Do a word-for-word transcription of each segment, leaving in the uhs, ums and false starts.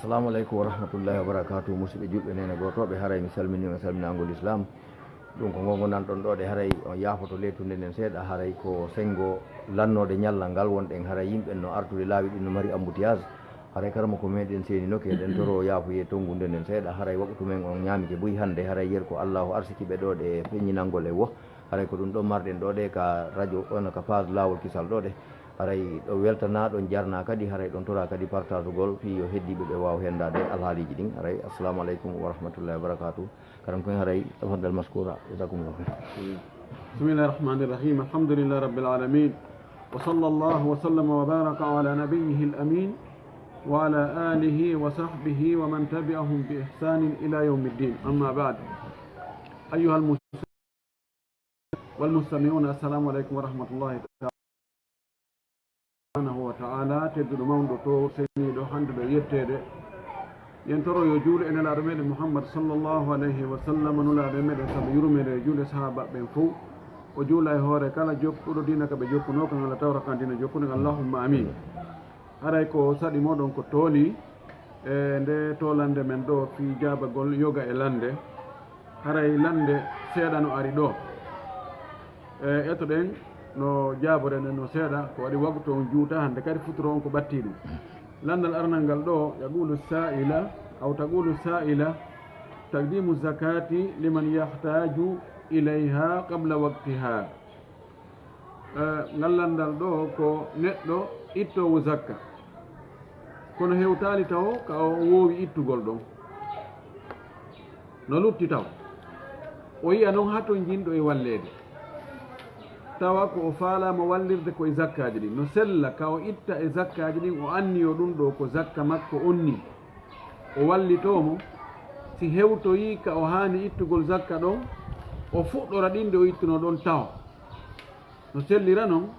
Assalamu aleykum wa rahmatullahi wa barakatuh. Musidɓe julɓe, nene gootooɓe, haray mi salminii on salminaangol Islam. Ɗum ko ngongo nan ɗon ɗo de, haray on yaafoto leetunde nden seeɗa, haray ko senngo lannoode ñallal ngal wonɗen, haray yimɓe no artude laawi ɗin no mari embouteillage. Haray karama ko meɗen seeni noke, eɗen toro yaafuye tonngunde nden seeɗa, haray waɓutu men on ñaamike buy hannde, haray yer ko Allahu arsiki ɓe ɗo ɗe feññinangol e wo. Haray ko ɗum ɗon marɗen ɗo ɗe ka radio, on ka page Laawol Kisal ɗo ɗe. Haray ɗo weltanaa, ɗon jarnaa kadi, haray ɗon toraa kadi partageugol fii yo heddiiɓe ɓe waaw henndaade alhaaliiji ɗin. Haray, assalamu aleykum wa rahmatullahi wa barakatuh. Karam koye haray, tafaddal mashkura, jazakumullahu khair. بسم الله الرحمن الرحيم. الحمد لله رب العالمين. وصلى الله وسلم وبارك على نبيه الأمين وعلى آله وصحبه ومن تبعهم بإحسان إلى يوم الدين. أما بعد. أيها المسلمون والمستمعون، السلام عليكم ورحمة الله تعالى. Subhanahu wa ta'ala, tedduɗo mawɗo to seniiɗo hande ɗo yetteede. Yen toro yo juulu e nelaaɗo meɗen Muhammad sallallahu alayhi wa sallam, nulaaɗo e meɗen sabu yurmeede e juule sahaaba ɓen fow. O juula e hoore kala jokkuɗo diina ka ɓe jokkunoo kan, Allah tawra kan diina jokkude kan. Allahumma amin. Haray ko saɗi moɗon ko tooli e nde toolande men ɗo fii jaabagol yoga e lande. Haray lande seeɗa no ari ɗo. E etoɗen no jaabore nden no seeɗa, ko waɗi wagtu on juuta, hande kadi futuro on ko ɓatti ɗum. Landal arnal ngal ɗo, yaqulu sa'ila, aw taqulu sa'ila, taqdimu zakati liman yahtaju ilayha qabla waqtiha. Eh, ngal landal ɗo ko neɗɗo ittoowo zakka, kono hewtaali taw ka o woowi ittugol ɗon. No lutti taw. O yi'a non hatonjinɗo e walleede. Tawa ko o faalaama wallirde ko e zakkaaji ɗin. No sella ka o itta e zakkaaji ɗin, o anniyo ɗum ɗo ko zakka makko on ni. O wallitoo mo, si hewtoyii ka o haani ittugol zakka ɗon, o fuɗɗora ɗin ɗe o ittunoo ɗon taho. No sellira non,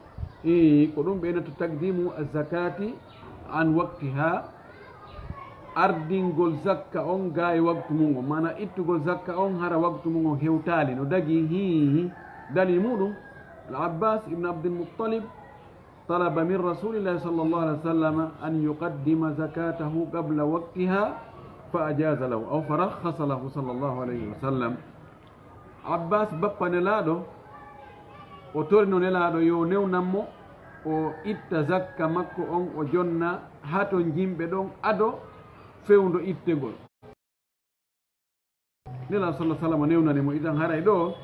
ii, ko ɗum ɓeynata taqdimu az-zakati an waqtiha, ardingol zakka on gaa e waktu mum on, maana ittugol zakka on hara waktu mum on hewtaali, no dagii, hii, dalil muɗum, Al-Abbas ibn Abdul Muttalib talaba min Rasulillahi sallallahu alaihi wasallam an yuqaddima zakatahu qabla waqtiha fa ajaza lahu, aw fa rakhasa lahu sallallahu alaihi wasallam. Abbas bappa Nelaaɗo, o torino Nelaaɗo yo newnan mo, o itta zakka makko on, o jonna hatonjinɓe ɗon ado fewndo ittegol. Nelaaɗo sallallahu alaihi wasallam newnani mo, idan haray ɗo,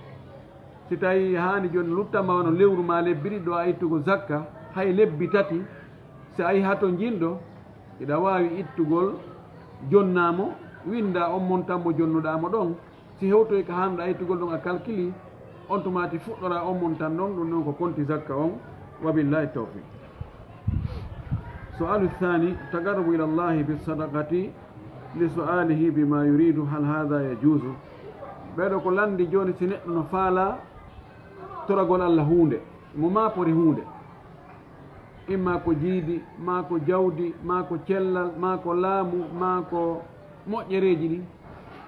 si tawi haani joni luttanma wano lewru ma lebbi ɗiɗi ɗo a ittugol zakka, hay lebbi tati, si a yi hatonjinɗo, iɗa waawi ittugol, jonnaa mo, winnda on montant mo jonnuɗaa mo ɗon, si hewtoyi ka haanɗa ittugol ɗon a calculi, on tumaati fuɗɗora on montant ɗon, ɗum ɗon ko konti zakka on, wa billahi tawfiq. Su'alu thani, taqarrubu ila Allahi bis sadaqati li su'alihi bima yuridu, hal hadha yajuzu? Ɓeɗo ko landi joni si neɗɗo no faala toragol Allah huunde, mo maapori huunde, imma ko jiidi, maa ko jawdi, maa ko cellal, maa ko laamu, maa ko moƴƴereeji ɗin,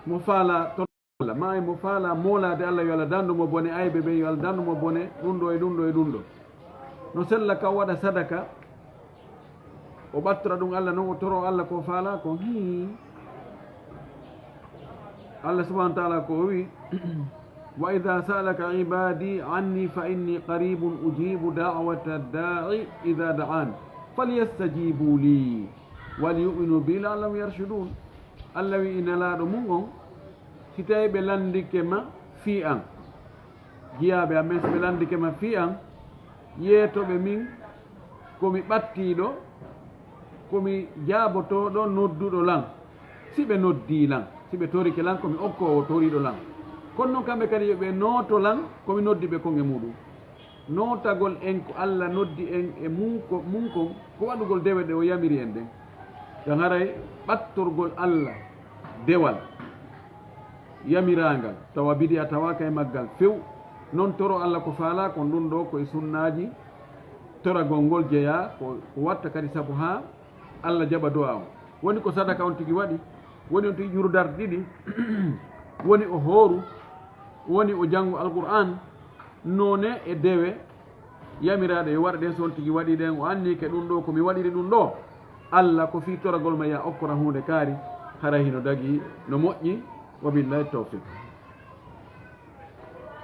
mo faala Allah, maa e mo faala moolaade Allah, yo Allah dandu mo bone aybe ɓen, yo Allah dandu mo bone ɗum ɗo e ɗum ɗo e ɗum ɗo. No sella ka o waɗa sadaka, o ɓattora ɗum Allah, non o toro Allah ko faala ko. Hii. Allah subhanahu wa ta'ala ko o wi, "Wa idha sa'alaka ibadi anni fa inni qaribun ujibu da'wata da'i idha da'an, falyastajibu li wal yu'minu bi la'allahum yarshudun." Allah wi, i Nelaaɗo mum on, si tawi ɓe landike ma fii an, jiyaaɓe amen, si ɓe landike ma fii an, yeetoɓe min, ko mi ɓattiiɗo, ko mi jaabotooɗo nodduɗo lan. Si ɓe noddii lan, si ɓe torike lan, ko mi okkoowo toriiɗo lan. Kono non kamɓe kadi yo ɓe nooto lan, ko mi noddi ɓe kon e muɗum. Nootagol en ko Allah noddi en e mum ko, mum kon, ko waɗugol dewe ɗe o yamiri en ɗen. Ɗan haray ɓattorgol Allah dewal yamiraangal, tawa bidi'a tawaaka e maggal few. Non toro Allah ko faalaa kon, ɗum ɗo ko e sunnaaji toragol ngol jeyaa, ko, ko watta kadi sabu haa Allah jaɓa du'a on. Woni ko sadaka on tigi waɗi, woni on tigi ƴuru darɗe ɗiɗi, woni o hooru, woni o janngo Alqur'aan, noone e dewe yamiraaɗe yo waɗe ɗen, so on tigi waɗi ɗen, o anni ke ɗum ɗo ko mi waɗiri ɗum ɗo. Alla ko fii toragol ma ya okkora huunde kaari, hara hino dagii no moƴƴi. Wa billahi tawfiq.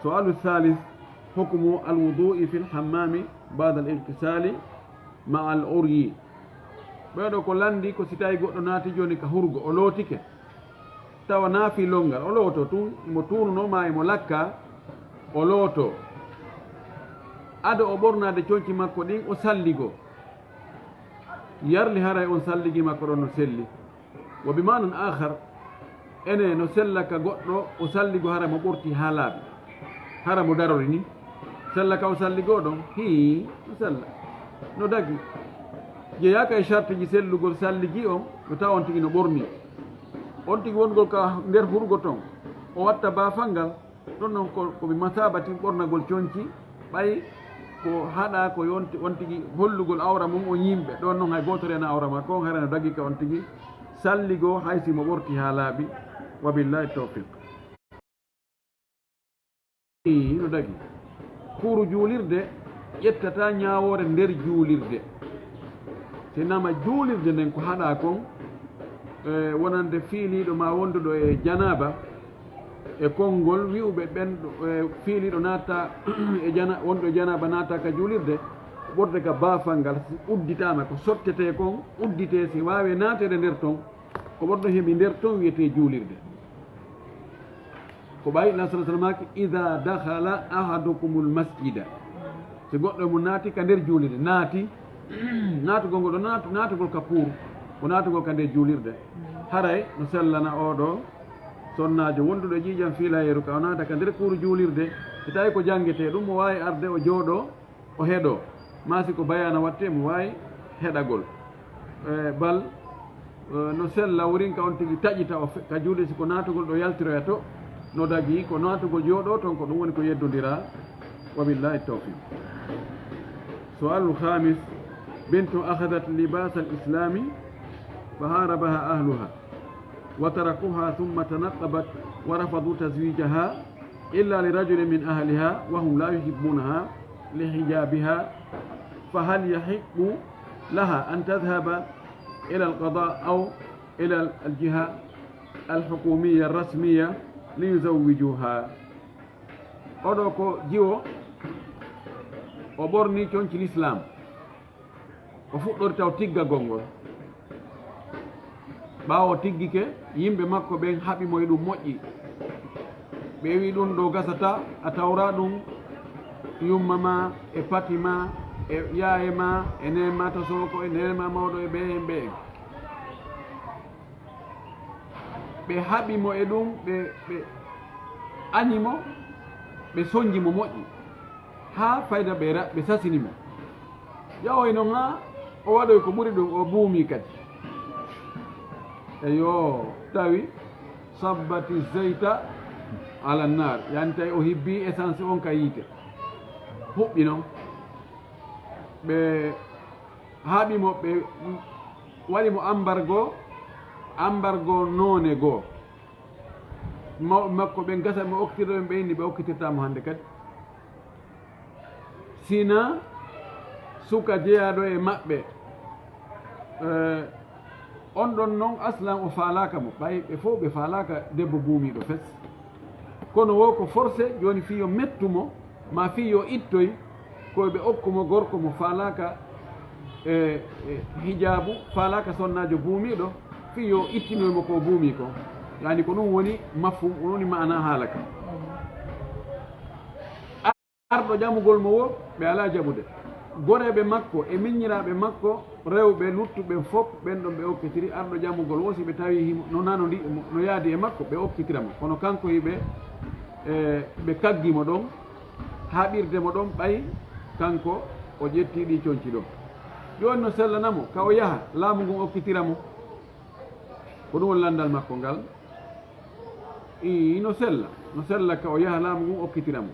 Su'alu thalith, hukmu al-wudu'i fil hammami ba'da al-ightisali ma'a al-uryi. Ɓeeɗo ko lanndi ko si tawi goɗɗo naati jooni ka hurgo, o lootike, tawa naafii lonngal, o looto tun, mo tuununo maa emo lakka, o looto. Ado o ɓornaade conci makko ɗin, o salligo. Yarli haray on salligi makko ɗon no selli. Wa bi ma'nan akhar, ene no sella ka goɗɗo o salligo hara mo ɓorti haa laaɓi, hara mo darori ni. Sella ka o salligo ɗon, hii, no sella. No dagi. Jeyaaka e shartiji sellugol salligi on, no tawa on tigi no ɓorni. On tigi wongol ka nder hurgo ton, o watta baafal ngal, ɗon non ko, ko bi masabati ɓornagol conci, ɓay ko haɗa ko yonti, on tigi hollugol awra mum on yimɓe. Ɗon non hay gooto reena awra makko on, hara no dagi ka on tigi salligo hay si mo ɓorti haa laaɓi. Wa billahi tawfiq. Ii, no dagi. Kuuru juulirde ƴettata ñaawoore nder juulirde. Si nama juulirde nden ko haɗa kon, e, wonande fiiliiɗo ma wonduɗo e janaaba, e konngol wi'uɓe ɓen, e, fiiliiɗo naata e jana-, wonɗo e janaaba naata ka juulirde, ɓorde ka baafal ngal udditaama, ko sottete kon udditee, si waawe naateede nder ton, ko ɓorɗo heɓi nder ton wiyetee juulirde. Ko ɓay Nabi sallallahu alaihi wasallam maaki, "Idha dakhala ahadukumul masjida." Si goɗɗo e mum naati ka nder juulirde, naati, naatugol ngol ɗo naatu-, naatugol ka kuur, ko naatugol ka nder juulirde. Haray no sellana oo ɗoo sonnaajo wonduɗo e ƴiiƴam fiilayeeru ka o naata ka nder kuuru juulirde, si tawi ko janngetee ɗum, mo waawi arde o jooɗoo, o heɗoo. Maa si ko bayaana watte, mo waawi heɗagol. E, bal, e, no sella wurin ka on tigi taƴita o fe-, ka juuɗe si ko naatugol ɗo yaltiroya to, no dagi ko naatugol jooɗoo ton, ko ɗum woni ko yeddondiraa. Wa billahi tawfiq. Su'alul khamis, bintun akhadat libasal islami fa harabaha ahluha wa tarakuha thumma tanaqqabat wa rafadu tazwijaha illa li rajulin min ahliha wa hum la yuhibbunaha li hijabiha, fa hal yahiqqu laha an tadhhaba ila al-qada aw ila al-jiha al-hukumiyya ar-rasmiyya li yuzawwijuha? Oɗo ko jiwo, o ɓorni conci l'islam. O fuɗɗori taw tiggagol ngol. Ɓaawo o tiggike, yimɓe makko ɓen haɓi mo e ɗum moƴƴi. Ɓe wi ɗum ɗo gasata, a tawra ɗum yumma ma, e pati ma, e yaaye ma, e nene ma to sooko, e nene ma mawɗo, e ɓe en, ɓe en. Ɓe haɓi mo e ɗum, ɓe, ɓe añi mo, ɓe sonji mo moƴƴi. Haa fayda ɓe ra-, ɓe sasini mo. Yahoy non haa o waɗoy ko ɓuri ɗum, o buumi kadi. Eyo, tawi sabbati zeyta ala naar, yani tawi o hibbi essence on ka yiite. Huɓɓi non. Ɓe haɓi mo, ɓe waɗi mo ambargo, ambargo noone goo. Mawɓe makko ɓen gasa mo okkitiɗo ɓen, ɓe inni ɓe okkitirta mo hannde kadi. Sina suka jeyaaɗo e maɓɓe, eh, on ɗon non aslan o faalaaka mo, ɓay ɓe fof ɓe faalaaka debbo buumiiɗo fes. Kono wo ko forcé jooni fii yo mettu mo, ma fii yo ittoy, ko ɓe okku mo gorko mo faalaaka, e, e, hijaabu, faalaaka sonnaajo buumiiɗo, fii yo ittinoy mo ko buumi ko. Yani ko ɗum woni mafhum, ɗum woni maana haala ka. Arɗo ƴamugol mo wo, ɓe alaa jaɓude. Goreeɓe makko e miññiraaɓe makko rewɓe luttuɓe fof, ɓen ɗon ɓe okkitiri. Arɗo ƴamugol wo, si ɓe tawi himo, no nanodi, no yaadi e makko, ɓe okkitira mo. Kono kanko hiɓe, e, ɓe kaggi mo ɗon, haɓirde mo ɗon, ɓay kanko o ƴetti ɗi conci ɗon. Jooni no sellana mo, ka o yaha, laamu ngun okkitira mo. Ko ɗum woni lanndal makko ngal. Ii, no sella, no sella ka o yaha laamu ngun okkitira mo.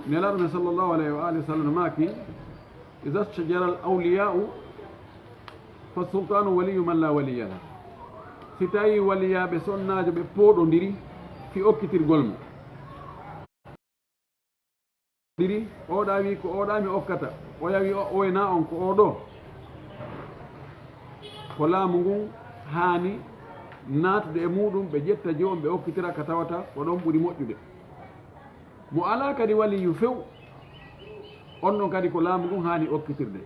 Nelaaɗo men sallallahu alayhi wa alihi wa sallam maaki, "Iza shajara al awliya'u fa sultanu waliyu man la waliya la." Si tawi waliyaaɓe sonnaajo ɓe pooɗondiri fi okkitirgol mo. Diri, oɗa wi ko oɗa mi okkata, oya wi o, oye na on ko oɗo. Ko laamu ngun haani naatude e muuɗum, ɓe ƴetta jiwo on, ɓe okkitira ka tawata ko ɗon ɓuri moƴƴude. Mo alaa kadi waliyu few, on ɗon kadi ko laamu ngun haani okkitirde.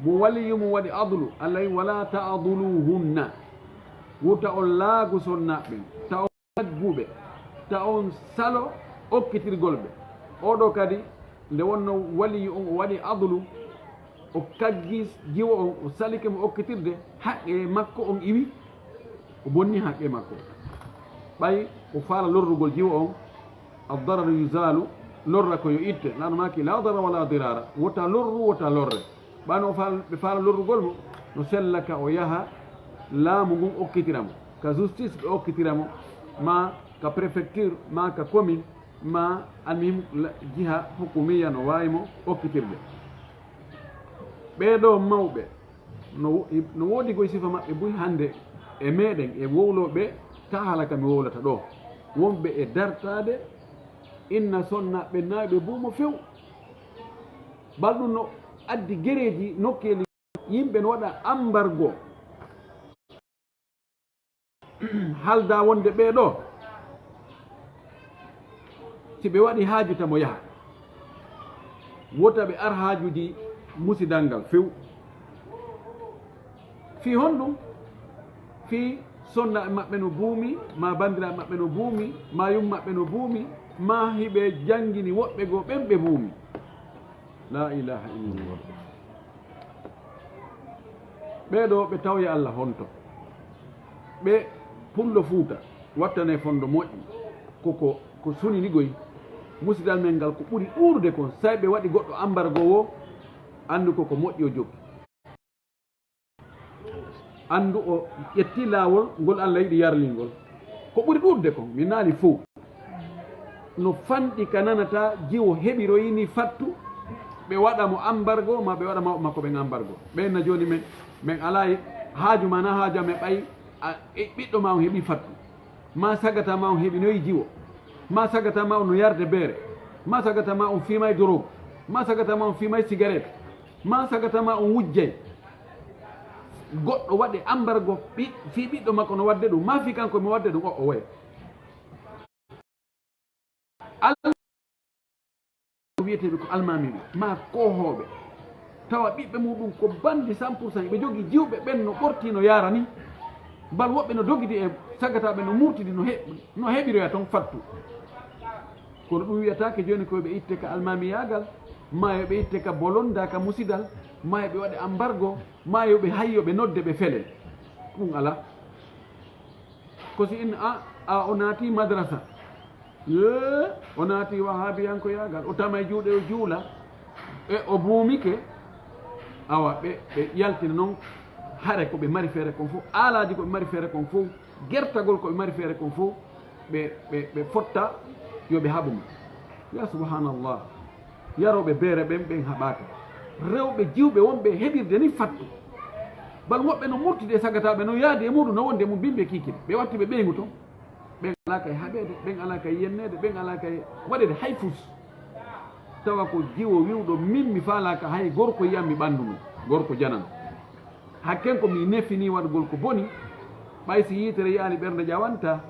Mo waliyu mum waɗi adlu, Allah wi, "Wala ta'duluhunna." Wota on laagu sonnaaɓe ɓen, ta on laggu ɓe, ta on salo okkitirgol ɓe. Oo ɗoo kadi, nde wonnoo waliyu on o waɗi adlu, o kaggi jiwo on, o salike mo okkitirde, haqqee makko on iwi, o bonni haqqee makko. Ɓay o faala lorrugol jiwo on, ad-dararu yuzalu, lorra ko yo itte. Laano maaki, "La darara wala dirara." Wota lorru, wota lorre. Ɓano o faal-, ɓe faala lorrugol mo, no sella ka o yaha, laamu ngun okkitira mo. Ka justice ɓe okkitira mo, ma ka préfecture, ma ka commune, ma almuhim la-, jiha hukumiya no waawi mo okkitirde. Ɓee ɗoo mawɓe, no wo-, no woodi koye sifa maɓɓe buy hannde e meɗen, e wowlooɓe ka haala ka mi wowlata ɗoo. Wonɓe e dartaade, inna sonnaaɓe naayɓe buumo few. Bal ɗum no addi gereeji nokkeeli, yimɓe no waɗa ambargo. Halda wonde ɓee ɗoo, si ɓe waɗi haaju, tamo yaha, wota ɓe ar haajuuji musidal ngal few. Fii honɗum? Fii sonnaaɓe maɓɓe no buumi, ma banndiraaɓe maɓɓe no buumi, ma yumma maɓɓe no buumi, ma hiɓe janngini woɓɓe goo ɓen ɓe buumi. La ilaha illallah. Ɓee ɗoo ɓe tawya Allah honto? Ɓe pullo Fuuta, wattane fondo moƴƴi, ko, ko, ko sunini goy. Musidal men ngal ko ɓuri ɗuuɗude kon, say ɓe waɗi goɗɗo ambargo woo, anndu ko ko moƴƴi o jokki. Anndu o ƴetti laawol ngol Allah yiɗi yarlingol. Ko ɓuri ɗuuɗude kon, mi naali fow. No fanɗi ka nanata jiwo heɓiroyini fattu, ɓe waɗa mo ambargo, ma ɓe waɗa mawɓe makko ɓen ambargo. Ɓen na jooni men, men alaa e haaju ma, na haaju amen ɓay a, e ɓiɗɗo ma on heɓi fattu. Ma sagata ma on heɓinoyi jiwo. Ma sagata ma on no yarde beere. Ma sagata ma on fiimay dorog. Ma sagata ma on fiimay sigaret. Ma sagata ma on wujjay. Goɗɗo waɗe ambargo ɓi-, fii ɓiɗɗo makko no waɗde ɗum. Ma fii kanko mi waɗde ɗum, o, o waya. Al-, wiyeteeɓe ko almaamiiɓe, maa koohooɓe, tawa ɓiɓɓe muuɗum ko banndi cent pour cent, ɓe jogii jiwɓe ɓen no ɓortii no yaara ni. Bal woɓɓe no dogidi e sagataaɓe, no murtidi, no he-, no heɓiroya ton fattu. Kono ɗum wiyataake jooni ko yo ɓe itte ka almaamiyaagal, maa yo ɓe itte ka bolonda, ka musidal, maa yo ɓe waɗe ambargo, maa yo ɓe hayyo, ɓe nodde, ɓe fele. Ɗum alaa. Ko si in a, a o naati madrasa, ee, o naati wahabiyankoyaagal, o tamay juuɗe o juula, e o buumike, awa ɓe, ɓe yaltina non hare ko ɓe mari feere kon fof, aalaaji ko ɓe mari feere kon fof, gertagol ko ɓe mari feere kon fof, ɓe, ɓe, ɓe fotta yo ɓe haɓu mo. Ya subhanallah. Yarooɓe beere ɓen, ɓen haɓaaka. Rewɓe jiwɓe wonɓe heɓirde ni fattu. Bal woɓɓe no murtide e sagataaɓe, no yaadi e muuɗum, no wondi e mum bimbi e kiikiiɗe. Ɓe watti ɓe ɓeyngu ton. Ɓen alaa kay haɓeede, ɓen alaa kay yenneede, ɓen alaa kay waɗeede hay fus. Tawa ko jiwo wiwɗo, min mi faalaaka hay gorko yiyammi ɓanndu mum, gorko janano. Hakken ko mi nefini waɗugol ko boni, ɓay si yiitere yiyaali ɓernde ƴawanta,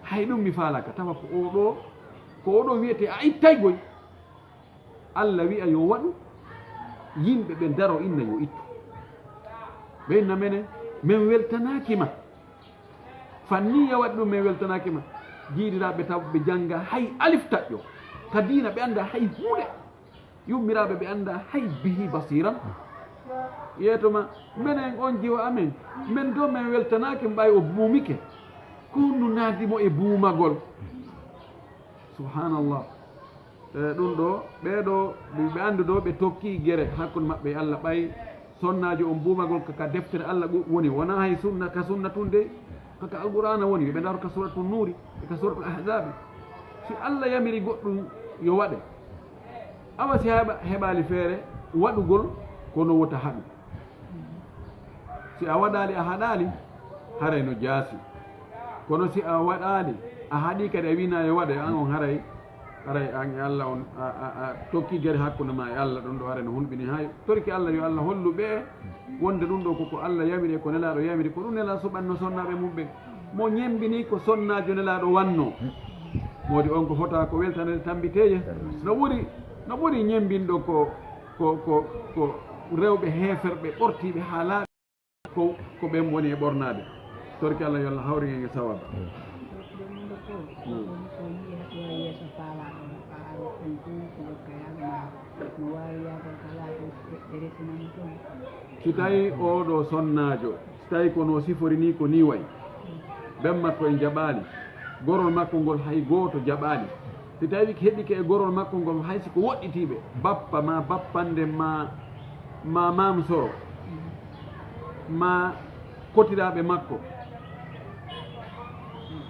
hay ɗum mi faalaaka. Tawa ko oo ɗoo, ko oo ɗoo wiyetee a ittay goy. Alla wi'a yo waɗu, yimɓe ɓe daro inna yo ittu. Ɓe inna menen, men weltanaaki ma. Fanniya waɗi ɗum, men weltanaaki ma. Jiiɗiraaɓe taw ɓe jannga hay alif taƴƴo. Ka diina ɓe annda hay huunde. Yummiraaɓe ɓe annda hay bihi basiran. Yeeto ma, menen on jiwo amen, men do men weltanaaki mo ɓay o buumike. Ko honɗum naadi mo e buumagol? Subhanallah. E, ɗum ɗo, ɓee ɗo, ɓe, ɓe anndu ɗo, ɓe tokki gere hakkunde maɓɓe e Alla, ɓay sonnaajo on buumagol ka, ka deftere Alla ɗum woni, wonaa hay sunna, ka sunna tun de, ka, ka Alqur'aana woni, yo ɓe ndaaro ka Suuratul Nuuri, e ka Suuratul Ahzaabi. Si Alla yamiri goɗɗum yo waɗe, awa si heɓa-, heɓaali feere waɗugol, kono wota haɗu. Si a waɗaali, a haɗaali, haray no jaasi. Kono si a waɗaali, a haɗii kadi, a wiinaa yo waɗe, an on haray Haray an e Allah on, a, a, a tokki gere hakkunde ma e Allah, ɗum ɗo haray no hulɓini. Hay torki Allah yo Allah hollu ɓe wonde ɗum ɗo koko Allah yamiri e ko Nelaaɗo yamiri, ko ɗum Nelaaɗo suɓanno sonnaaɓe mum ɓen. Mo ñembini ko sonnaajo Nelaaɗo wanno. Moodi on ko fota ko weltanede tambiteeje. No ɓuri, no ɓuri ñembinɗo ko, ko, ko, ko rewɓe heeferɓe ɓortiiɓe haa laaɓi. Ko, ko ɓen woni e ɓornaade. Torki Allah yo Allah hawri en e sawaba. Ɗum ɗo fof, ko ɗum ko yi'e haɗoya yeeso faalaaɗo, faalaaɗo ɗum fof ko ɗo kayaama, no waawi yaagol kala ɗum ɓe resina mo toon. Si tawi oɗo sonnaajo, si tawi ko no sifori ni ko ni wayi, ben makko en jaɓaali, gorol makko ngol hay gooto jaɓaali. Si tawi heɓike e gorol makko ngol, hay si ko woɗɗitiiɓe, bappa ma, bappande ma, ma maam soro, ma kotiraaɓe makko,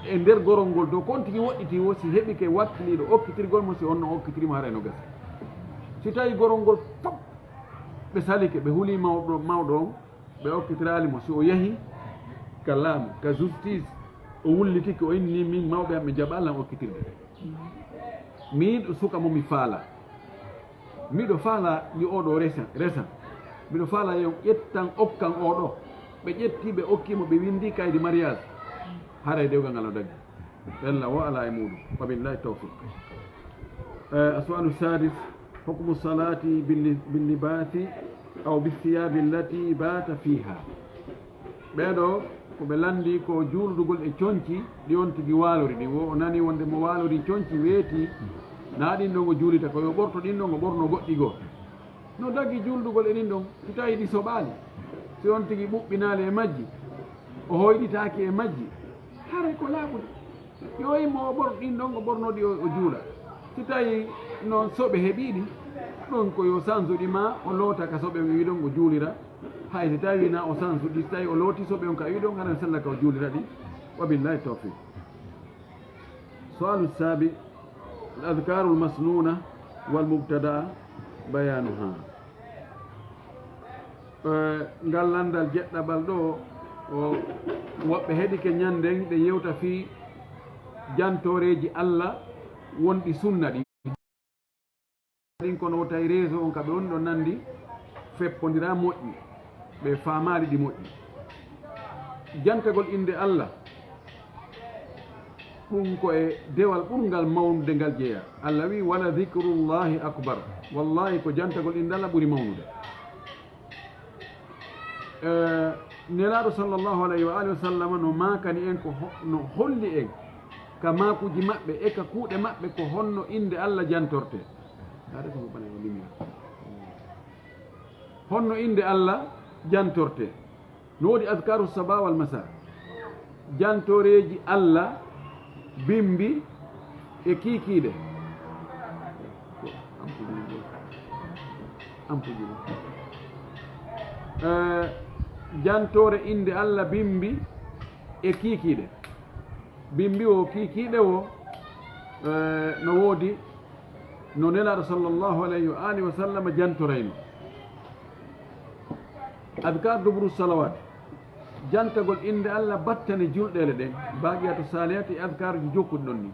e nder gorol ngol, dow kon tigi woɗɗiti wo, si heɓike wakkiliiɗo okkitirgol mo, si on no okkitiri mo, haray no gasa. Si tawi gorol ngol fof ɓe salike, ɓe huli mawɗo, mawɗo on, ɓe okkitiraali mo, si o yahi ka laamu, ka justice, o wullitike, o inni, "Min mawɓe am ɓe jaɓaali lan okkitirde. Miin ɗo suka mo mi faala. Miɗo faala yo oɗo resa, resa. Miɗo faala yo ƴettan okkan oɗo." Ɓe ƴetti, ɓe okki mo, ɓe windi kaydi mariage. Haray dewgal ngal no dagi. Ella wo alaa e muuɗum. Wa billahi tawfiq. Eh, as-su'alu sadis, hukmu salati bil-, bil libasi aw bis siyabi allati bata fiha. Ɓee ɗo ko ɓe lanndi ko juuldugol e conci ɗi on tigi waalori ɗi. Wo o nani wonde mo waalori conci weeti, na ɗin ɗon o juulita, ko yo ɓorto ɗin ɗon, o ɓorno goɗɗi goo. No dagi juuldugol e ɗin ɗon, si tawi ɗi soɓaali, si on tigi ɓuɓɓinaali e majji, o hoyɗitaaki e majji, haray ko laaɓuɗi. Yo immo o ɓorno ɗin ɗon, o ɓornoo ɗi o, o juula. Si tawi noon soɓe heɓii ɗi, ɗon ko yo sansu ɗi ma o loota ka soɓe on iwi ɗon o juulira. Hay si tawi na o sansu ɗi, si tawi o looti soɓe on ka iwi ɗon, haray sella ka o juulira ɗi. Wa billahi tawfiq. Su'alu sabi, al adhkaru al masnuna wal mubtada bayanuha. Eh, ngal lanndal jeɗɗaɓal ɗo, o, woɓɓe heɗike ñannden ɓe yewta fii jantooreeji Allah wonɗi sunna ɗi. Ɗin kono tawi réseau on ka ɓe woni ɗo nanndi, feppondira moƴƴi, ɓe faamaali ɗi moƴƴi. Jantagol innde Allah, ɗum ko e dewal ɓurngal mawnude ngal jeyaa. Allah wi'i, "Wala dhikrullahi akbar." Wallahi ko jantagol innde Allah ɓuri mawnude. Eh, Nelaaɗo sallallahu alayhi wa alihi wa sallam no maakani en ko ho-, no holli en ka maakuuji maɓɓe e ka kuuɗe maɓɓe ko honno innde Allah jantorte. Daa ɗe ko mo ɓanay o limi. Honno innde Allah jantorte? No woodi adkaru saba wal masa. Jantooreeji Allah bimbi e kiikiiɗe. Eh, jantoore innde Allah bimbi e kiikiiɗe. Bimbi o kiikiiɗe o, eh, no woodi no Nelaaɗo sallallahu alayhi wa alihi wa sallam jantorayno. Adkar duburu salawat, jantagol innde Allah battane julɗeele ɗen, baqiyatu salihati e adkaruji jokkuɗi ɗon ni.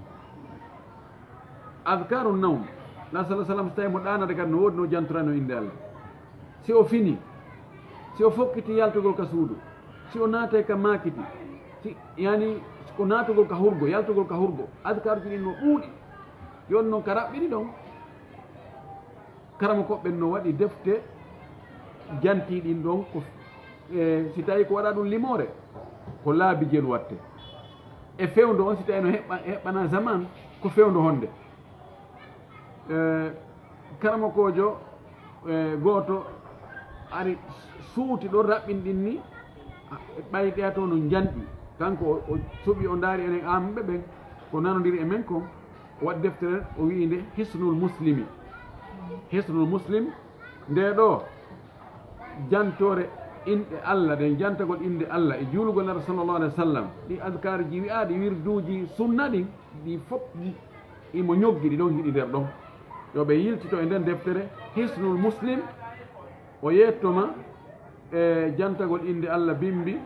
Adkaru nawm, la sallallahu alayhi wa sallam, so tawi mo ɗaanade kadi no woodi no jantorayno innde Allah. Si o fini, si o fokkiti yaltugol ka suudu, si o naatay ka maakiti, si, yani, ko naatugol ka hurgo, yaltugol ka hurgo, adkaruji ɗin no ɗuuɗi. Yon non ka raɓɓiɗi ɗon. Karamokooɓe ɓen no waɗi defte jantii ɗin ɗon ko, e, si tawi ko waɗa ɗum limoore, ko laabi jelu watte. E fewndo on, si tawi no heɓɓa-, heɓɓana zaman, ko fewndo honde? E, karamokoojo, e, gooto ari suuti ɗon raɓɓinɗin ni, a, ɓay ɗeya to no njanɗi. Kanko o, o suɓi, o ndaari enen aamɓe ɓen, ko nanodiri e men kon, o waɗi deftere, o wi'i nde Hisnul Muslimi. Hisnul Muslim, nde ɗo jantoore inɗe Allah, ɗen jantagol innde Allah e juulugol Nara sallallahu alaihi wa sallam, ɗi adkaarji wi'aaɗi, wirduuji sunna ɗin, ɗi fof imo ñoggi, ɗi ɗon hiɗi nder ɗon. Yo ɓe yiltito e nden deftere Hisnul Muslim, o yettoma e jantagol innde Allah bimbi,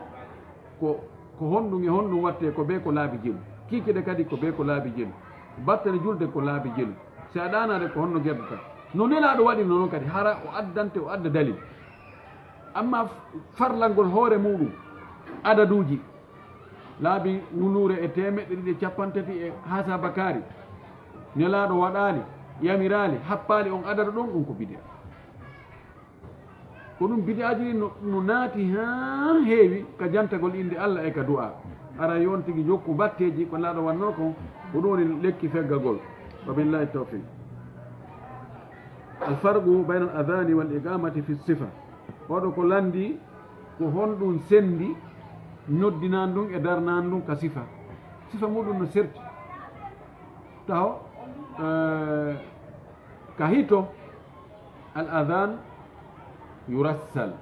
ko, ko honɗum e honɗum watte, ko be ko laabi jelu. Kiikiiɗe kadi ko be ko laabi jelu. Battane julde ko laabi jelu. Si a ɗaanaade ko honno geddata. No Nelaaɗo waɗirno noon kadi, hara o addante, o adda dalil. Amma farlangol hoore muuɗum, adaduuji, laabi wuluure e teemeɗɗe ɗiɗi e capanɗe tati e haa saabakaari, Nelaaɗo waɗaali, yamiraali, happaali on adadu ɗon, ɗum ko bidi'a. Ko ɗum bidi'aaji ɗin no, no naati haa heewi ka jantagol innde Allah e ka du'a. Ara yon tigi jokku batteeji ko Nelaaɗo wannoo kon, ko ɗum woni lekki feggagol. Wa billahi tawfiq. Al farqu bayna al adhani wal iqamati fi sifa. Oɗo ko lanndi ko honɗum senndi noddinan ɗum e darnan ɗum ka sifa. Sifa muɗum no serti. Taho, eh, ka hito, al adhan yurassal,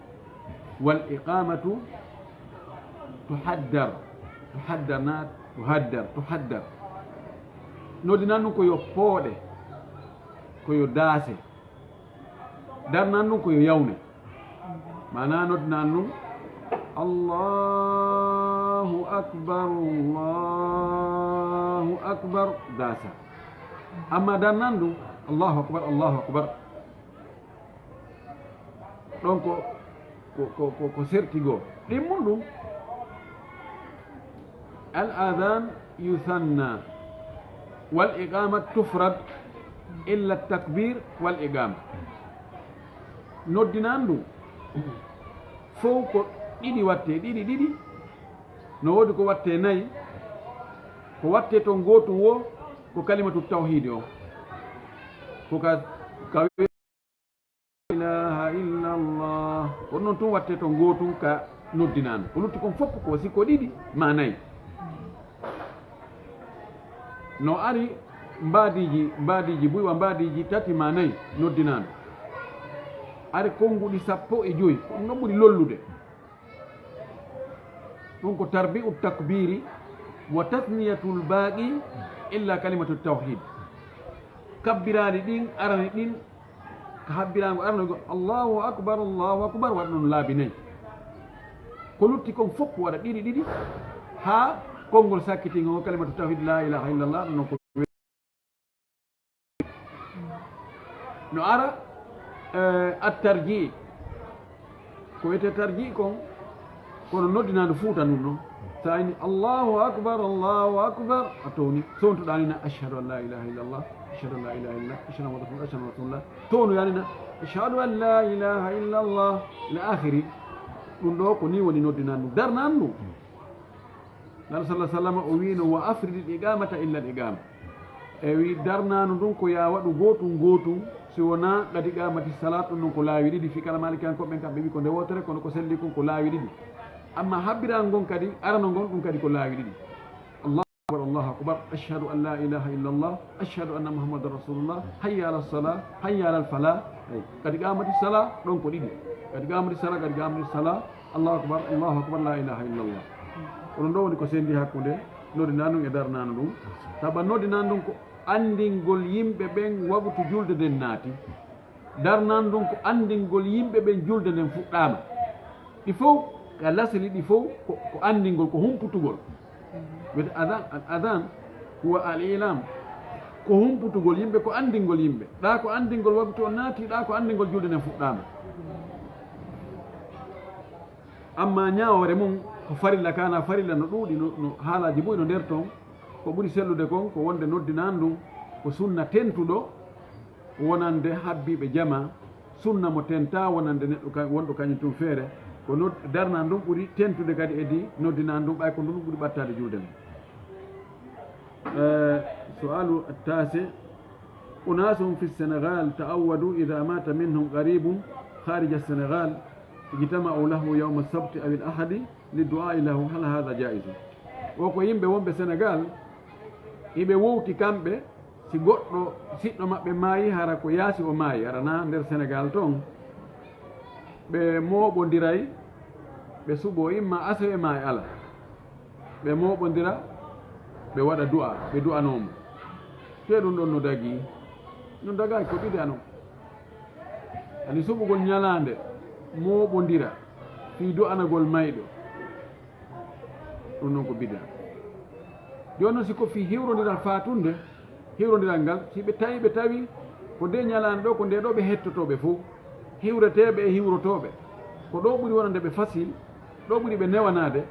wal iqamatu tuhaddar, tuhaddar na, tuhaddar, tuhaddar. Noddinan ɗum ko yo pooɗe, ko yo daase. Darnan ɗum ko yo yawne. Maanaa noddinan ɗum, "Allahu akbar, Allahu akbar," daasa. Amma darnan ɗum, "Allahu akbar, Allahu akbar." Ɗon ko, ko, ko, ko, ko serti goo. Ɗimmun ɗum, al adhan yuthanna, wal iqama tufrad, illa takbir wal iqama. Noddinan ɗum, fow ko ɗiɗi watte, ɗiɗi, ɗiɗi. No woodi ko watte nayi, ko watte ton gootum wo, ko kalimatu tawhidi o. Ko ka, ka ilaha illallah. Ko non tun watte ton gootum ka noddinaano. Ko lutti kon fof ko si ko ɗiɗi ma nayi. No ari mbaadiiji, mbaadiiji buy wa mbaadiiji tati ma nayi noddinaano. Ari konnguɗi sappo e joy, ko ɗum ɗon ɓuri lollude. Ɗum ko tarbi'u takbiri wa tasniyatul baaqi illa kalimatu tawhid. Kabbiraali ɗin arani ɗin ka habbiraango arano go, "Allahu akbar, Allahu akbar," waɗa ɗum laabi nayi. Ko lutti kon fof waɗa ɗiɗi ɗiɗi haa konngol sakkitingol kalimatu tawhid, la ilaha illallah, ɗum noon ko no ara, eh, at tarji. Ko wiyetee tarji kon, kono noddinaandu fuuta ndun non. So a inni, "Allahu akbar, Allahu akbar," a towni. Sontuɗaa ni na, "Ashhadu an la ilaha illallah, ashhadu an la ilaha illallah, ashhadu anna Muhammadan rasulullah, ashhadu anna Muhammadan rasulullah." Townu yani na, "Ashhadu an la ilaha illallah," ila akhiri. Ɗum ɗo ko ni woni noddinaandu. Darnaandu. Nabi sallallahu alaihi wasallam o wiino, "Wa afridil iqamata illa al iqama." E wi darnaandu ndun ko ya waɗu gootum gootum, si wonaa qad qamati salat, ɗum non ko laawi ɗiɗi. Fi kala Malikiyankoɓe ɓen kamɓe wi ko nde wootere, kono ko selli kon ko laawi ɗiɗi. Amma habbiraandu ngon kadi, arano ngon, ɗum kadi ko laawi ɗiɗi. Allahu akbar, Allahu akbar, ashhadu an la ilaha illallah, ashhadu anna Muhammadan rasulullah, hayya ala salah, hayya ala falah. Ay, qad qamati salah, ɗon ko ɗiɗi. Qad qamati salah, qad qamati salah. Allahu akbar, Allahu akbar, la ilaha illallah. Kono ɗo woni ko sendi hakkunde noddinaandu e darnaandu ndun. Saba noddinaandu ndun ko anndingol yimɓe ɓen waqtu julde nden naati. Darnaandu ndun ko anndingol yimɓe ɓen julde nden fuɗɗaama. Ɗi fow, ka lasli ɗi fow, ko, ko anndingol, ko humputugol. Wiyete adhan, al adhan huwa al ilam. Ko humputugol yimɓe, ko anndingol yimɓe. Ɗa ko anndingol waqtu on naati, ɗa ko anndingol julde nden fuɗɗaama. Amma ñaawoore mum ko farilla, kana farilla no ɗuuɗi, no, no haalaaji buy no nder ton. Ko ɓuri sellude kon ko wonde noddinaandu ndun ko sunna tentuɗo wonande habbiiɓe jama, sunna mo tentaa wonande neɗɗo ka-, wonɗo kañum tun feere. Ko nod-, darnaandu ndun ɓuri tentude kadi e di noddinaandu ndun, ɓay ko ndun ɓuri ɓattaade julde nden. Eh, su'alu at-tasi', أناس في السنغال تعودوا إذا مات منهم قريب خارج السنغال اجتمعوا له يوم السبت أو الأحد للدعاء له، هل هذا جائز؟ O ko yimɓe wonɓe Senegal, hiɓe wowti kamɓe, si goɗɗo siɗɗo maɓɓe maayi, hara ko yaasi o maayi, hara na nder Senegal ton, ɓe mooɓondiray, ɓe suɓo imma asewe ma e ala. Ɓe mooɓondira, ɓe waɗa du'a, ɓe du'anoo mo. Te ɗum ɗon no dagii? Ɗum dagaaki, ko bid'a non. Ani suɓugol ñalaande, mooɓondira, fii du'anagol mayɗo. Ɗum ɗon ko bid'a. Jooni non, si ko fii hiwrondiral faatunde, Hiwrondiral ngal, si ɓe tawi, ɓe tawi ko nde ñalaande ɗo, ko nde ɗo ɓe hettotooɓe fof, hiwreteeɓe e hiwrotooɓe, ko ɗo ɓuri wonande ɓe facile, ɗo ɓuri ɓe newanaade,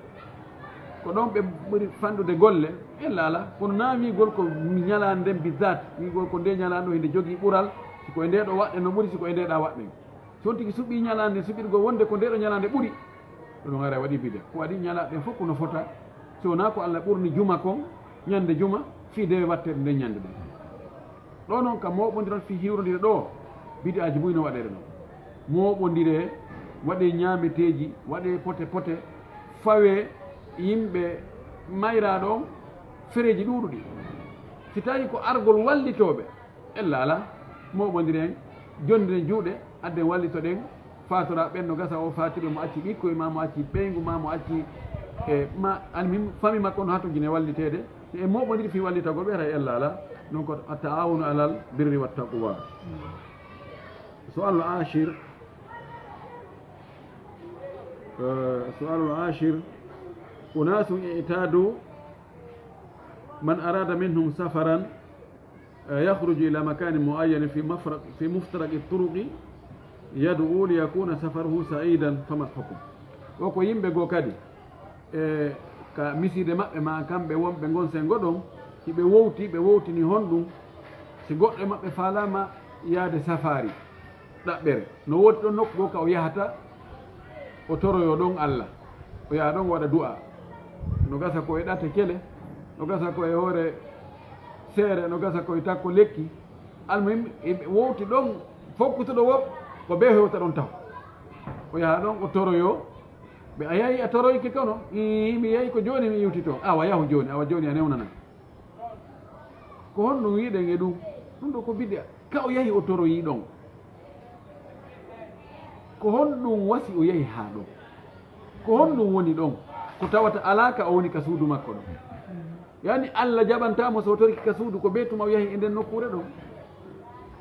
ko ɗon ɓe ɓuri fanɗude golle, ella alaa. Kono naa wiigol ko ñalaande nden bizat, wiigol ko nde ñalaande ɗo hinde jogii ɓural, si ko e nde ɗo waɗɗen no ɓuri, si ko e nde ɗa waɗɗen. Si on tigi suɓii ñalaande nden, suɓirgol wonde ko nde ɗo ñalaande ɓuri, ɗum haray waɗi bida. Ko waɗi ñalaaɗe ɗen fof ko no fota, si wonaa ko Alla ɓurni juma kon, ñande juma, fii dewe watteede nden ñande ɗen. Ɗo noon ka mooɓondiral fii hiwrondire ɗo, bid'aaji buy no waɗeede ɗon. Mooɓondire, waɗee ñaameteeji, waɗee pote pote, fawee yimɓe mayraa ɗon fereeji ɗuuɗuɗi. Si tawii ko argol wallitooɓe, ella alaa, mooɓondiren, jondiren juuɗe, adden wallitoɗen, faatora ɓen no gasa o faatiɓe mo acci ɓikkoy, ma mo acci ɓeyngu, ma mo acci, e, ma, almuhim, fami makko no hatojine walliteede. E mooɓondiri fii wallitagol ɓe, haray ella alaa. Donc, at-ta'awunu alal birri wat taqwa. Su'alul ashir, eh, su'alul ashir, unasun i'tadu man arada minhum safaran, eh, yakhruju ila makanin muayyanin fi mafraq-, fi muftaraqi turuqi yad'u li yakuna safaruhu sa'idan, fama al-hukm? O ko yimɓe goo kadi, e ka misiide maɓɓe, ma kamɓe wonɓe ngon senngo ɗon, hiɓe wowti, ɓe wowtini honɗum, si goɗɗo e maɓɓe faalaama yaade safaari, ɗaɓɓere, no woodi ɗon nokku goo ka o yahata, o toroyoo ɗon Alla, o yaha ɗon o waɗa du'a, no gasa ko e ɗate kele, no gasa ko e hoore seere, no gasa ko e takko lekki, almuhim, hiɓe wowti ɗon, fokkutuɗo wo, ko ɓe hewta ɗon taho. O yaha ɗon, o toroyoo, ɓe, "A yahi a toroyke kono?" "Ii, mi yahi ko jooni mi iwti toon." "Awa, yahu jooni, awa jooni a newnanam." Ko honɗum wi'uɗen e ɗum? Ɗum ɗo ko bid'a. Ka o yahi o toroyii ɗon, ko honɗum wasi o yahi haa ɗon? Ko honɗum woni ɗon? Ko tawata alaa ka o woni ka suudu makko ɗon. Yani Alla jaɓantaa mo so o torike ka suudu, ko bee tuma o yahi e nden nokkuure ɗon.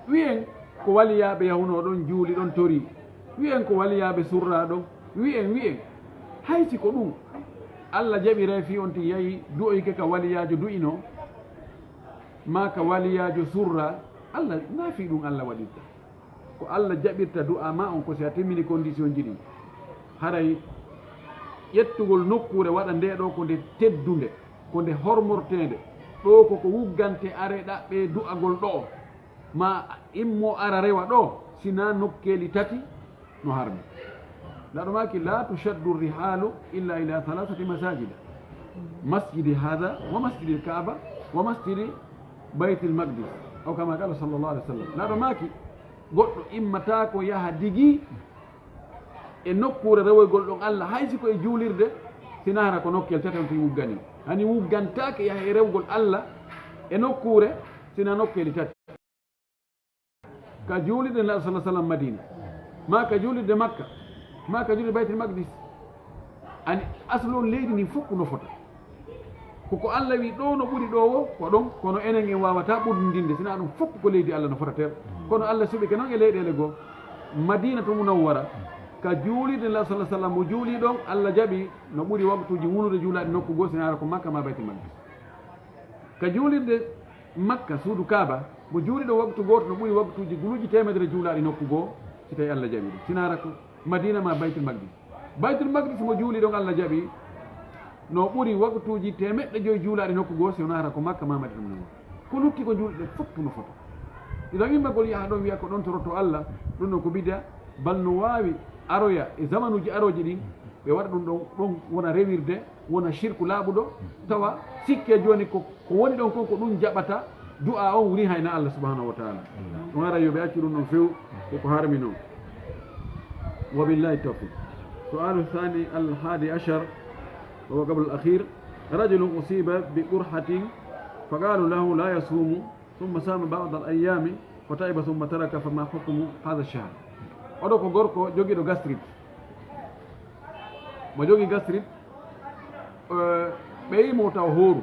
Wi'en ko waliyaaɓe yahunoo ɗon, juuli ɗon, torii. Wi'en ko waliyaaɓe surraa ɗon. Wi'en, wi'en. Hay si ko ɗum, Alla jaɓiray fii on tigi yahi du'oyke ka waliyaajo du'inoo, maa ka waliyaajo surraa. Alla, naa fii ɗum Alla waɗirta. Ko Alla jaɓirta du'a ma on ko si a timmini condition ji ɗin. Haray ƴettugol nokkuure waɗa nde ɗo ko nde teddunde, ko nde hormorteende. Ɗo ko ko wuggante are ɗaɓɓe du'agol ɗo. Ma immo ara rewa ɗo, sinaa nokkeeli tati no harmi. Ndaa ɗo maaki, "La tushaddu rihalu illa ila thalathati masajida. Masjidi hadha, wa masjidi Kaaba, wa masjidi Baytil Maqdis." Aw kama qala sallallahu alaihi wasallam. Ndaa ɗo maaki, goɗɗo immataako yaha digi e nokkuure rewoygol ɗon Alla, hay si ko e juulirde, sinaa hara ko nokkeel tati on tigi wuggani. Hani wuggantaake yaha e rewgol Alla e nokkuure, sinaa nokkeeli tati. Ka juulirde Nulaaɗo sallallahu alaihi wasallam Madina, maa ka juulirde Makka, maa ka juulirde Baytul Maqdis. Ani aslu on leydi ndin fof ko no fota. Ko ko Alla wi ɗo no ɓuri ɗo wo, ko ɗon, kono enen en wawata ɓurdindinde, sinaa ɗum fof ko leydi Alla no fota ter. Kono Alla suɓike noon e leyɗeele goo. Madinatu Munawwara, ka juulirde Nulaaɗo sallallahu alaihi wasallam mo juuli ɗon, Alla jaɓi no ɓuri waktuuji wulude juulaaɗi nokku goo, sinaa hara ko Makka maa Baytul Maqdis. Ka juulirde Makka, suudu Kaaba, mo juuli ɗon waktu gooto no ɓuri waktuuji guluuji teemedere juulaaɗi nokku goo, si tawi Alla jaɓi ɗum. Sinaa hara ko Madina maa Baytul Maqdis. Baytul Maqdis mo juuli ɗon Alla jaɓi no ɓuri waktuuji teemeɗɗe joyi juulaaɗi nokku goo, si wonaa hara ko Makka maa Madina Munawwara. Ko lutti ko juulɗe fof no fota. Idan immagol yaha ɗon wi'a ko ɗon toroto Alla, ɗum ɗon ko bida, bal no waawi aroya e zamanuuji arooji ɗin, ɓe waɗa ɗum ɗon, ɗon wona rewirde, wona shirku laaɓuɗo, tawa sikke jooni ko, ko woni ɗon kon ko ɗum jaɓata du'a on woni hayna Allah subhanahu wa ta'ala. Ɗum haray yo ɓe accu ɗum ɗon few, ko ko harmi non. Wa billahi tawfiq. Su'alu thani al-hadi ashar, wa huwa qabla al-akhir. Rajulun usiba bi qurhatin, fa qalu lahu la yasumu, thumma sama ba'da al-ayyami, fa ta'iba thumma taraka, fa ma hukmu hadha ash-shahr? Oɗo ko gorko jogiiɗo gastrite. Mo jogii gastrite, eh, ɓe yii mo taw hooru.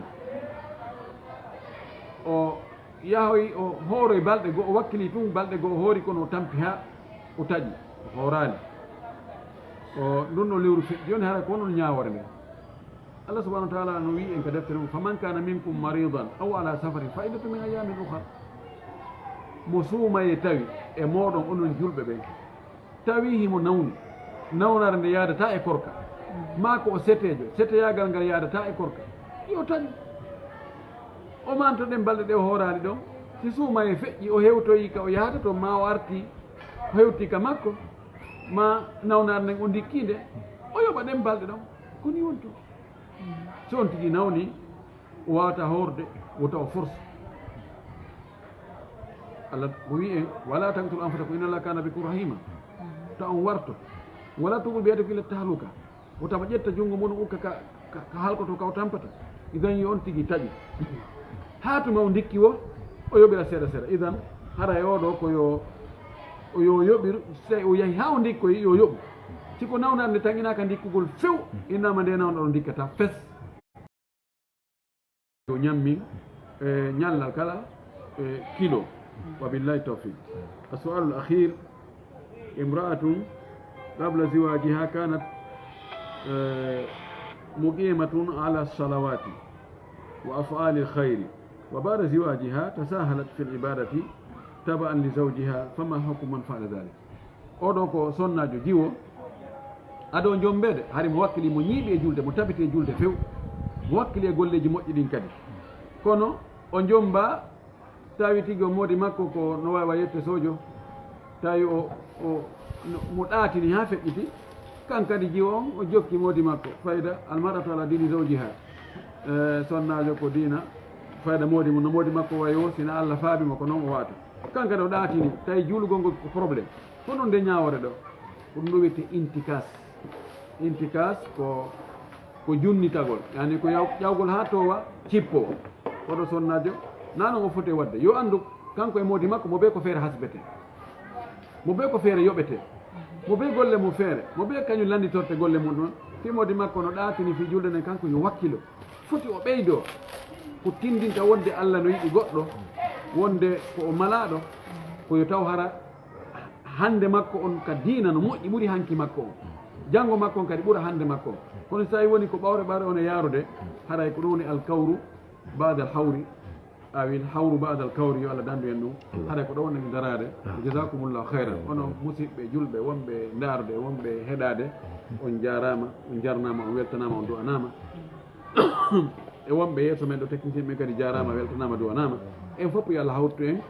O yahoyi, o hooroyi balɗe goo, o wakkilii tun balɗe goo, o hoori kono o tampi haa o taƴi, o hooraali. O, ndun ɗon lewru feƴƴi, jooni hara ko honɗun ñaawoore nden? Allah subhanahu wa taala no wi'i en ka deftere mum, "Faman kana minkum maridan aw ala safarin fa iddatu min ayamin ukhar." Mo suumaye tawi e mooɗon onon julɓe ɓen, tawi himo nawni, nawnare nde yaadata e korka, maa ko o seteejo, seteyaagal ngal yaadata e korka, yo tawi. O manto ɗen balɗe ɗe o hooraali ɗon. Si suumaye feƴƴi, o hewtoyi ka o yahata to, maa o arti, o hewti ka makko, maa nawnaare nden o ndikki nde, o yoɓa ɗen balɗe ɗon. Ko ni wonto. So on tigi nawni, o waawata hoorde, wota o force. Allah o wi'i en, "Wala taqtulu anfusakum, inna Allaha kana bikum rahima." Ta on warto. "Wala tulqu bi aydikum ila tahluka." Wota mo ƴetta junngo mum ukka ka, ka, ka halkoto, ka o tampata. Idan yo on tigi taƴu. Haa tuma o ndikki wo, o yoɓira seeɗa seeɗa. Idan, haray o ɗo ko yo, o yo yoɓir, si o yahi haa o ndikkoyi, yo yoɓu. Si ko nawnaare nde tan inaaka ndikkugol few, innama nde nawnaare o ndikkata fes. Yo ñammin, eh, ñallal kala, eh, kilo. Wa billahi tawfiq. السؤال الأخير، امرأة قبل زواجها كانت، آه، مقيمة على الصلوات وأفعال الخير، وبعد زواجها تساهلت في العبادة تبعا لزوجها، فما حكم من فعل ذلك؟ Oɗo ko sonnaajo jiwo, ado jombeede, hari mo wakkili, mo ñiiɓi e julde, mo tabiti e julde few, mo wakkili e golleeji moƴƴi ɗin kadi. Kono o jomba, tawi tigi o moodi makko ko no waawa yette sojo, tawi o, o, no, mo ɗaatini haa feƴƴiti, kan kadi jiwo on, o jokki moodi makko. Fayda, المرأة على دين زوجها. Eh, sonnaajo ko diina, fayda moodi mum, no moodi makko wayi o, sina Allah faabi mo, ko non o waata. Kan kadi o ɗaatini, tawi juulugol ngol ko problème. Ko ɗum nde ñaawoore ɗo. Ko ɗum ɗo wiyetee intikas. Intikas ko, ko junnitagol. Yani ko yaw-, ƴawgol haa toowa, cippo. Oɗo sonnaajo, naa non o foti waɗde. Yo anndu, kanko e moodi makko, mo bee ko feere hasbetee. Mo bee ko feere yoɓetee. Mo bee golle mum feere. Mo bee kañum lannditorte golle mum ɗon. Fii moodi makko no ɗaatini fii julde nden, kanko yo wakkilo. Foti o ɓeydoo. Ko tinndinta wonde Allah no yiɗi goɗɗo, wonde ko o malaaɗo, ko yo taw hara hannde makko on ka diina no moƴƴi ɓuri hanki makko on. Janngo makko on kadi ɓura hannde makko on. Kono si tawi woni ko ɓawre ɓawre on e yaarude, haray ko ɗum woni alkawru ba'da alhawri, awil hawru ba'da alkawri, yo Allah dandu en ɗum. Allah. Haray ko ɗo woni daraade. Ah. Jazakumullahu khairan. Amin. Onon musiɓɓe julɓe wonɓe ndaarude, wonɓe heɗaade, on jaaraama, on jarnaama, on weltanaama, on du'anaama. E wonɓe yeeso men ɗo, technicien men kadi jaaraama, weltanaama, du'anaama. En fof yo Allah hawtu en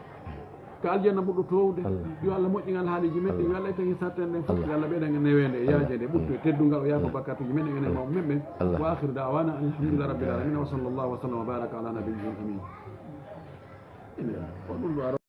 ka aljanna ɓurɗo toowde. Allah. Yo Allah moƴƴin alhaaliji men ɗin, yo Allah itta en satten ɗen fof, Allah. Yo Allah ɓeydan en neweende e yaajeende, ɓuttu e teddungal, o yaafo bakkatuuji men, enen e mawɓe men ɓen. Allah. Wa akhiru da'wana alhamdulillahi rabbil alamin, wa sallallahu wa sallam wa baraka ala nabiyyil amin. Ine, ko ɗum ɗo